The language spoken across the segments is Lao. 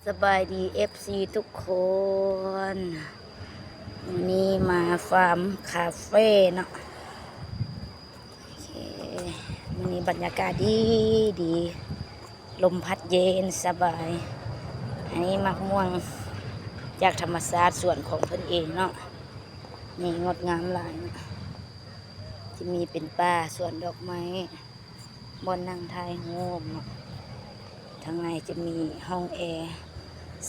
ສະບາຍດີ ເອັຟຊີ ທຸກຄົນ, ມື້ນີ້ມາຟາມຄາເຟເນາະ. ໂອເຄ ມື້ນີ້ບັນຍາກາດດີດີ ລົມພັດເຢັນສະບາຍ. ອັນນີ້ໝາກມ່ວງຈາກທຳມະຊາດ ສວນຂອງເພິ່ນເອງເນາະ. ນີ້ງົດງາມຫຼາຍເນາະ, ຈະມີເປັນປ່າ ສວນດອກໄມ້ ບ່ອນນັ່ງຖ່າຍຮູບເນາະ. ທາງໃນຈະມີຫ້ອງແອ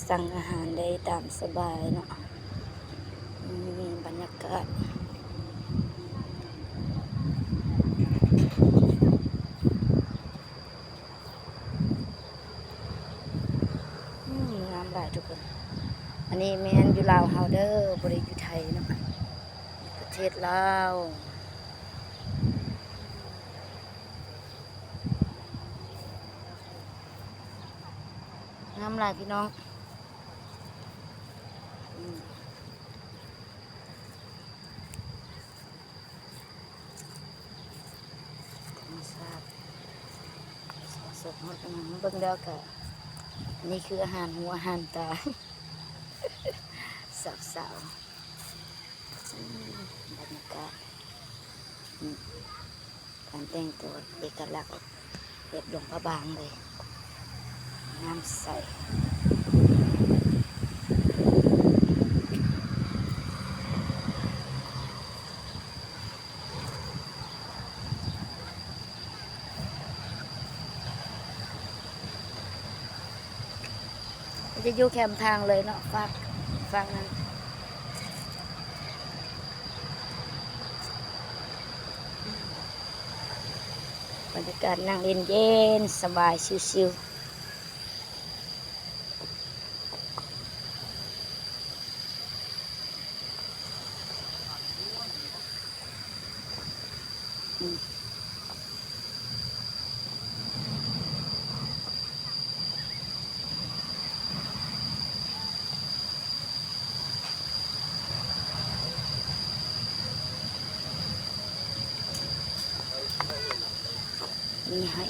ສັ່ງອາຫານໄດ້ຕາມສະບາຍເນາະ. ນີ້ບັນຍາກາດ ອືມ ງາມຫຼາຍທຸກຄົນ. ອັນນີ້ແມ່ນຢູ່ລາວເຮົາເດີ ບໍ່ໄດ້ຢູ່ໄທເນາະ, ປະເທດລາວ. ງາມຫຼາຍພີ່ນ້ອງ. ອືມ ທຳມະຊາດ ສາວສົດງົດງາມ. ເບິ່ງແລ້ວກະ ນີ້ຄືອາຫານຫູອາຫານຕາ ສາວໆ. ອືມ ບັນຍາກາດ ອືມ ການແຕ່ງຕົວເອກະລັກແບບຫຼວງພະບາງເລີຍ, ນ້ຳໃສ. ຈະຢູ່ແຄມທາງເລີຍເນາະ ຟາກ ຟາກນັ້ນ. ບັນຍາກາດນັ່ງຫຼິ້ນເຢັນສະບາຍ ຊິວໆ. ມີໄຮ່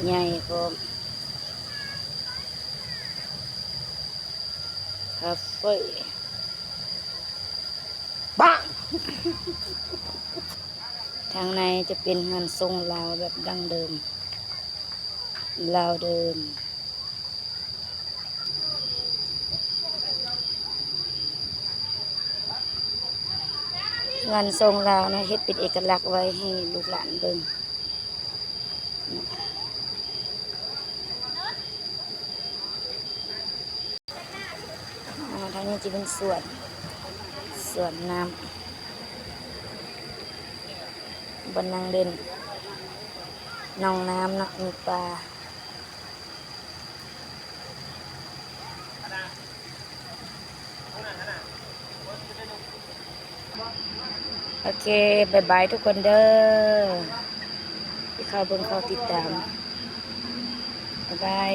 ໃຫຍ່ພ້ອມ. ຄາເຟ ປະ ທາງໃນຈະເປັນງານຊົງລາວແບບດັ້ງເດີມ ລາວເດີມ. ງານຊົງລາວນະ ເຮັດເປັນເອກະລັກໄວ້ໃຫ້ລູກຫຼານເບິ່ງ. ອ່າ ທາງນີ້ຈະເປັນສວນ ສວນນ້ຳ ບ່ອນນັ່ງຫຼິ້ນ ໜອງນ້ຳເນາະ ມີປາ. ໂອເຄ ບາຍບາຍທຸກຄົນເດີ ທີ່ເຂົ້າເບິ່ງເຂົ້າຕິດຕາມ ບາຍບາຍ.